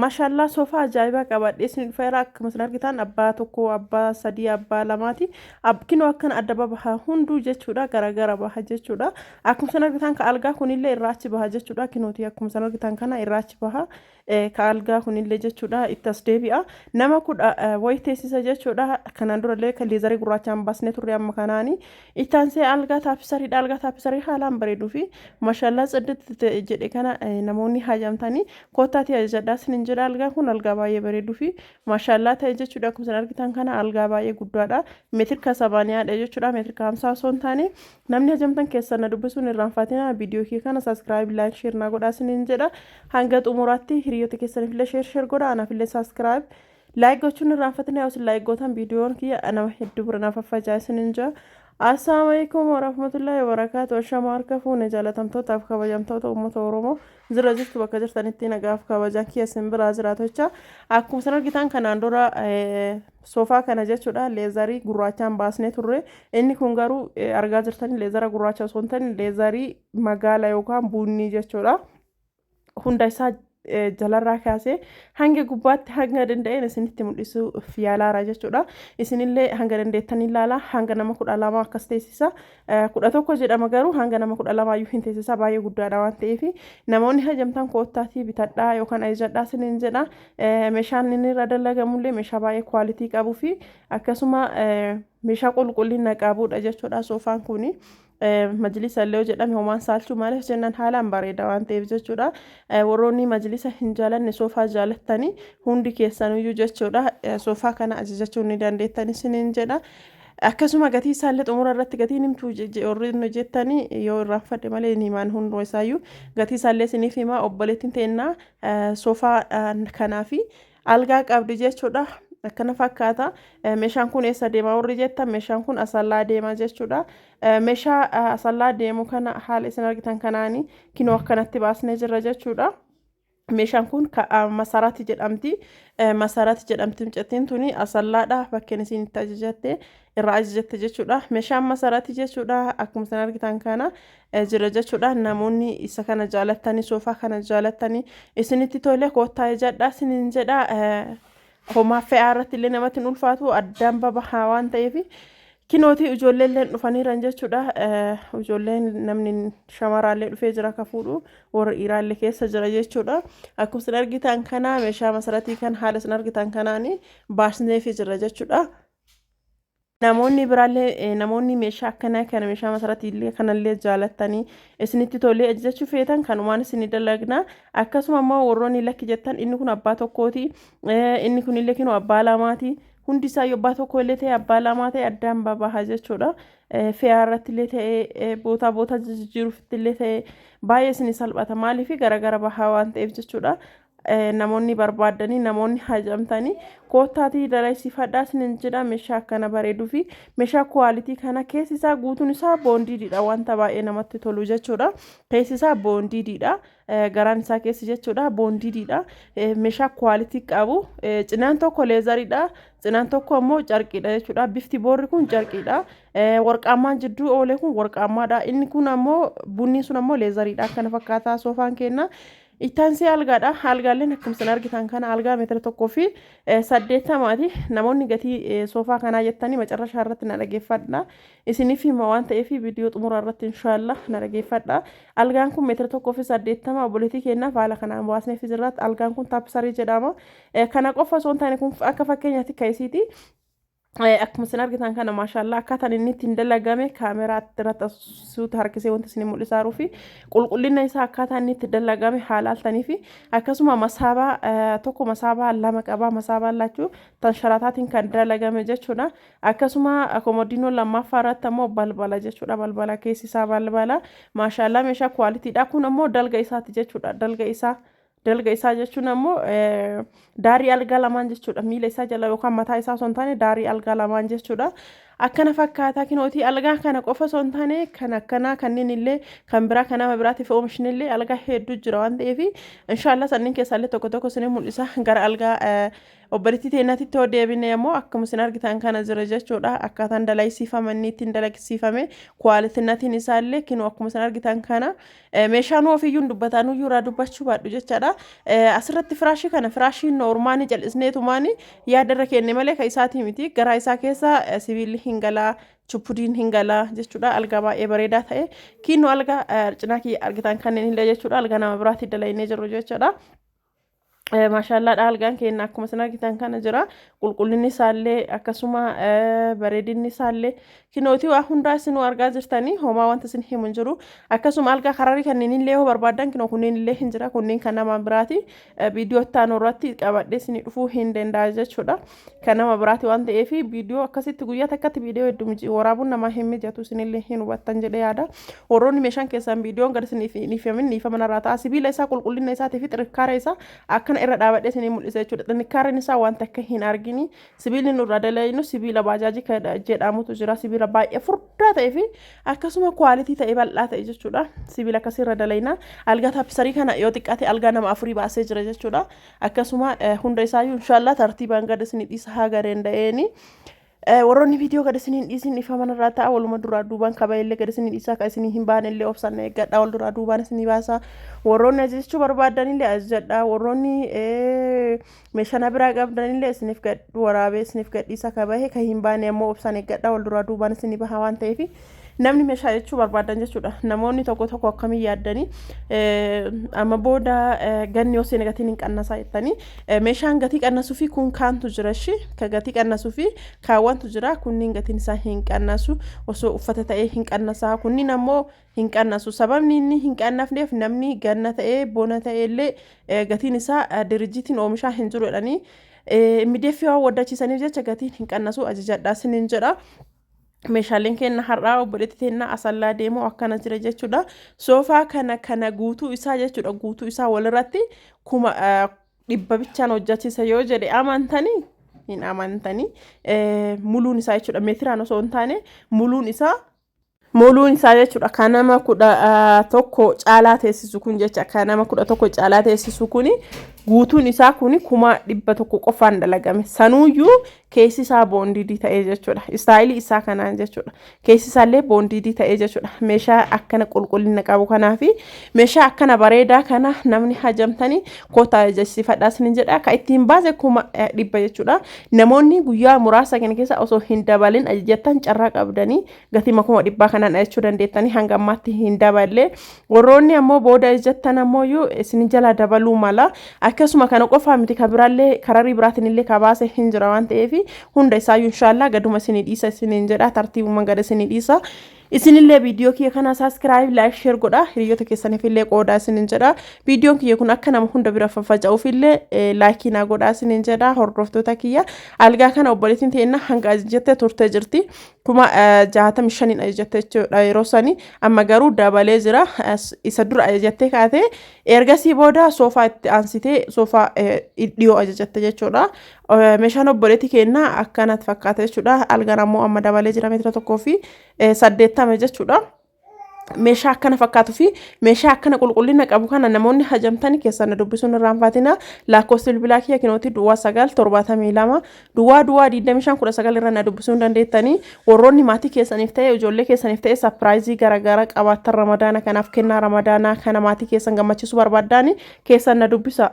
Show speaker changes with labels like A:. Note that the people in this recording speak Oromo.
A: Mashaallaa soofaa ajaa'ibaa qabadhee isin dhufeera. Akkuma isin argitan abbaa tokko, abbaa sadii, abbaa lamaati. Kinoo akkana adda babaha hunduu jechuudha. Garagara baha jechuudha. Akkuma isin argitan ka algaa kunillee irraa achi baha jechuudha. Kinooti akkuma isin argitan kana irraa achi baha. Ka algaa kunillee jechuudha itti as deebi'a. Nama kudha wayi teessisa jechuudha. Kanaan durallee kan leezarii gurraachaan baasnee turre amma kanaani. Itti aansee algaa taapisariidha. Algaa taapisarii haalaan bareeduu fi mashaallaa tsidditti jedhe kana namoonni haajamtanii koottaatii ajajadhaa isinin jedha. Algaan kun algaa baay'ee bareeduu fi mashaallaa ta'e jechuudha. Akkuma isin argitan kana algaa baay'ee guddaadha. Meetirka samaaniyaadha jechuudha. Meetirka hamsaa osoo hin taane namni hajamtan keessan na dubbisuun hin irraanfatina. Viidiyoo kee kana sabiskiraayib, laayik, sheer naa godhaa isinin jedha. Hanga xumuraatti hiriyoota keessaniif illee sheer sheer godha. Anaaf illee sabiskiraayib Like gochuun irraanfatina yoo isin like gootan viidiyoon kiyya nama hedduu bira na faffacaa isinin jaa. Assalaamu alaikum warahmatullahi wabarakaatu. Ashama harka fuune jaalatamtootaaf kabajamtoota uummata Oromoo jira jirtu bakka jirtanitti nagaaf kabajaan kiyya isin biraa jiraatu jecha. Akkuma isin argitan kanaan dura soofaa kana jechuudha leezarii gurraachaan baasnee turre. Inni kun garuu argaa jirtanii leezara gurraacha osoo hin taane leezarii magaala yookaan buunnii jechuudha. Hunda isaa jalarraa kaasee hanga gubbaatti hanga danda'een isinitti mul'isuuf yaalaara jechuudha. Isinillee hanga dandeettan ilaala hanga nama 12 akkas teessisa. 11 jedhama garuu hanga nama 12 iyyuu hin teessisa baay'ee guddaadha waan ta'eef namoonni hajamtan koottaatii bitadhaa yookaan ajajadhaa isiniin jedha. Meeshaan inni irra dalagamullee meeshaa baay'ee kwaalitii qabuu fi akkasuma meeshaa qulqullina qabudha jechuudha soofaan kuni. Majlisa illee yoo jedhame homaan saalchuu maaliif jennaan haalaan bareeda waan ta'eef jechuudha. Warroonni majlisa hin jaalanne soofaa jaalattanii hundi keessanuyyuu jechuudha. Soofaa kana ajajachuu ni dandeettan isiniin jedha. Akkasuma gatii isaallee xumura irratti gatiin himtuu warri nu jettanii yoo irraanfadhe malee hin himaan hunduma isaayyuu gatii isaallee isiniif himaa obboleettiin teennaa soofaa kanaa fi algaa qabdi jechuudha. Akkana fakkaata. Meeshaan kun eessa deema warri jettan meeshaan kun asallaa deema jechuudha. Meeshaa asallaa deemu kana haala isin argitan kanaani kinoo akkanatti baasnee jirra jechuudha. Meeshaan kun masaraati jedhamti. Masaraati jedhamti mucattiin tuni asallaadha bakkeen isin itti ajajatte irraa ajajatte jechuudha. Meeshaan masaraati jechuudha. Akkuma isin argitan kana jira jechuudha. Namoonni isa kana jaalattanii soofaa kana jaalattanii isinitti tole koottaa ijadhaa isiniin jedha. Homaa fe'aa irratti illee namatti hin ulfaatu addaan babahaa waan ta'eef kinooti ijoollee illee dhufaniiran jechuudha. Ijoolleen namni shamaraallee dhufee jira ka fuudhu warra dhiiraallee keessa jira jechuudha. Akkuma isin argitan kana meeshaa masaratii kan haala isin argitan kanaani baasneefi jira jechuudha. Namoonni biraallee namoonni meeshaa akkanaa kana meeshaa masaratii illee kanallee jaalattanii isinitti tolee ajajachuu feetan kanumaan isinii dalagna. Akkasuma immoo warroonni lakki jettan inni kun abbaa tokkooti inni kunillee kinoo abbaa lamaati. Hundi isaa yoo abbaa tokko illee ta'e abbaa lamaa ta'e addaan babaha jechuudha. Fe'aa irratti illee ta'e bootaa bootaa jijjiiruufitti illee ta'e baay'ee isinii salphata maaliif garagara bahaa waan ta'eef jechuudha. Namoonni barbaaddanii namoonni hajamtanii koottaatii dalaysiifadhaa isinin jedha meeshaa akkana bareeduu fi meeshaa kuwaalitii kana keessi isaa guutuun isaa boondiidha wanta baay'ee namatti tolu jechuudha keessi isaa boondiidha garaan isaa keessi jechuudha boondiidha meeshaa kuwaalitii qabu cinaan tokko leezariidha cinaan tokko ammoo carqiidha jechuudha bifti boorri kun carqiidha warqaammaan jidduu oolee kun warqaammaadha inni kun ammoo bunniin sun ammoo leezariidha akkana fakkaataa soofaan kenna. Itti aansee algaadha. Algaaleen akkuma isin argitan kana algaa meetira tokkoo fi saddeettamaati. Namoonni gatii soofaa kanaa jettanii macarrashaa irratti na dhageeffadha. Isiniif hima waan ta'eef viidiyoo xumuraa irratti inshaallah na dhageeffadha. Algaan kun meetira tokkoo fi saddeettama obboleettii keenyaaf haala kanaan baasneef jirra. Algaan kun taapsarii jedhama. Kana qofa osoo hin taane kun akka fakkeenyaatti ka'isiiti. Akkuma isin argitan kana maashaallaa akkaataan inni ittiin dalagame kaameraa irratti suuta harkisee wanti isin mul'isaa jiruu fi qulqullina isaa akkaataa inni itti dalagame haala altanii fi akkasuma masaabaa tokko masaabaa lama qaba masaabaan lachuu tan sharataatiin kan dalagame jechuudha akkasuma komodiinoo lammaffaa irratti ammoo balbala jechuudha balbala keessi isaa balbala maashaallaa meeshaa kwaalitiidha kun ammoo dalga isaati jechuudha dalga isaa Dalga isaa jechuun ammoo daarii algaa lamaan jechuudha. Miila isaa jala yookaan mataa isaa osoo hin taane daarii algaa lamaan jechuudha. Akkana fakkaataa kinootii algaa kana qofa osoo hin taane kan akkanaa kanneen illee kan biraa kan nama biraatiif oomishni illee algaa hedduu jira waan ta'eef, inshaallah sanniin keessaallee tokko tokko isin mul'isa. Gara algaa obboleettii teenyatti yoo deebine immoo akkuma isin argitan kana jira jechuudha. Akkaataan dalaysiifaman, ittiin dalagsiifame, quality isaallee kinoo akkuma isin argitan kana. Meeshaan ofiiyyuu dubbataan iyyuu irraa dubbachuu baadhu jechaadha. Asirratti firaashii kana, firaashiin normal callisneetumaani yaada irra kenne malee kan isaatii miti. Garaa isaa keessa sibiilli hin galaa, chippudiin hin galaa jechuudha. Algaa baay'ee bareedaa ta'e kinnoo algaa cinaa kiyya argitan kanneen illee jechuudha. Algaa nama biraatti dalaynee jiru jechuudha. Maashaallaadha, algaan keenya akkuma isin argitan kana jira. Qulqullinni isaallee akkasuma, bareedinni isaallee kinootii waa hundaa isinuu argaa jirtanii, homaa wanta isin himu hin jiru. Akkasuma algaa kararii kanneen illee yoo barbaadan kinoo kunneen illee hin jira. Kunneen kan nama biraati, viidiyoo itti aanu irratti qabadhee isinii dhufuu hin danda'a jechuudha. Kan nama biraati waan ta'eef, viidiyoo akkasitti guyyaa takkatti viidiyoo hedduu waraabuun namaa hin mijatu, isinillee hin hubattan jedhee yaada. Warroonni meeshaan keessan viidiyoon gad isiniif hin ifamin dhiifama narraa ta'a. Sibiila isaa, qulqullina isaatii fi xirikkaara isaa akkana irra dhaabadhee isinii mul'isa jechuudha. Xinnikkaarri isaa wanta akka hin argini. Sibiilli nurraa dalaynu sibiila baajaajii jedhamutu jira. Sibiila baay'ee furdaa ta'ee fi akkasuma quality ta'e, bal'aa ta'e jechuudha. Sibiila akkasii irra dalayna. Algaa taappisarii kana yoo xiqqaate algaa nama afurii baasee jira jechuudha. Akkasuma hunda isaayyuu inshaallah tartiibaan gad isinii dhiisa haga danda'eeni. Warroonni viidiyoo gad isiniin dhiisin ifa manarraa ta'a. Waluma duraa duubaan kabaillee gad isinii dhiisaa, ka isinii hin baane illee obsaan eeggadha, wal duraa duubaan isinii baasa. Warroonni ajajachuu barbaadan illee ajajadha. Warroonni meeshaa na biraa qabdan illee isiniif gad waraabee isiniif gadhiisa. Ka bahe, ka hin baane ammoo obsaan eeggadha, wal duraa duubaan isinii baha waan ta'eef, namni meeshaa jechuu barbaadan jechuudha. Namoonni tokko tokko akkamii yaaddanii, amma booda ganni yoo seene gatiin hin qannasaa jettanii, meeshaan gatii qannasuu fi kun kaantu jira shi ka gatii qannasuu fi kaawwantu jira. Kunniin gatiin isaa hin qannasu. Osoo uffata ta'ee hin qannasaa, kunniin ammoo hin qannasu. Sababni inni hin qannafneef namni ganna ta'ee bona ta'ee illee gatiin isaa dirijjiitiin oomishaa hin jiru jedhanii mideeffii waan waddachiisaniif jecha gatiin hin qannasu. Ajajadhaa sinin jedha. Meeshaaleen keenya har'aa obboleetti teennaa Asallaa deemu akkana jira jechuudha. Soofaa kana guutuu isaa jechuudha, guutuu isaa walirratti 100,000 bichaan hojjechiisa yoo jedhe amantanii hin amantanii. Muluun isaa jechuudha, meetiraan osoo hin taane muluun isaa jechuudha, kan nama 11 caalaa teessisu kun jecha, kan nama 11 caalaa teessisu kun, guutuun isaa kun 100,000 qofaan dalagame. Sanuuyyuu keessi isaa bonded ta'ee jechuudha, style isaa kanaan jechuudha, keessi isaallee bonded ta'ee jechuudha. Meeshaa akkana qulqullina qabu kanaa fi meeshaa akkana bareedaa kana namni hajamtanii kootaa ajajsiifadhaa isinin jedha. Ka ittiin baase 100,000 jechuudha. Namoonni guyyaa muraasa kana keessa osoo hin dabalin ajajattan carraa qabdanii gatii 100,000 kanaan ajajachuu dandeettanii. Hanga ammaatti hin daballe. Warroonni ammoo booda ajajattan ammoo isin jala dabaluu mala. Akkasuma kana qofaa miti, ka biraallee kararii biraatiin illee ka baase hin jira waan ta'eef, hunda isaayyuu inshaallah gaduma isinii dhiisa isiniin jedha, tartiibuma gada isinii dhiisa. Isinillee viidiyoo kiyya kana subscribe, like, share godha, hiriyoota keessaniif illee qoodaa isinin jedha. Viidiyoon kiyya kun akka nama hunda bira faffaca'uuf illee like naa godhaa isinin jedha, hordoftoota kiyya. Algaa kana obboleettiin teenna hanga ajajattee turte jirti, 65,000n ajajatte jechuudha yeroo sani. Amma garuu dabalee jira. Isa dura ajajattee kaate, ergasii booda soofaa itti aansitee soofaa dhiyoo ajajatte jechuudha. Meeshaan obboleettii keenyaa akkanatti fakkaata jechuudha. Algaan ammoo amma dabalee jira, meetira 1.80 jechuudha. Meeshaa akkana fakkaatuu fi meeshaa akkana qulqullina qabu kana namoonni hajamtanii keessan na dubbisuun irraanfatina. Lakkoofsi bilbilaa kiyya kinootii 0972 00 25 19 irra na dubbisuu hin dandeettanii. Warroonni maatii keessaniif ta'e, ijoollee keessaniif ta'e, surprise garaagaraa qabaattan, Ramadaana kanaaf, kennaa Ramadaanaa kana maatii keessan gammachiisuu barbaaddaani, keessan na dubbisa.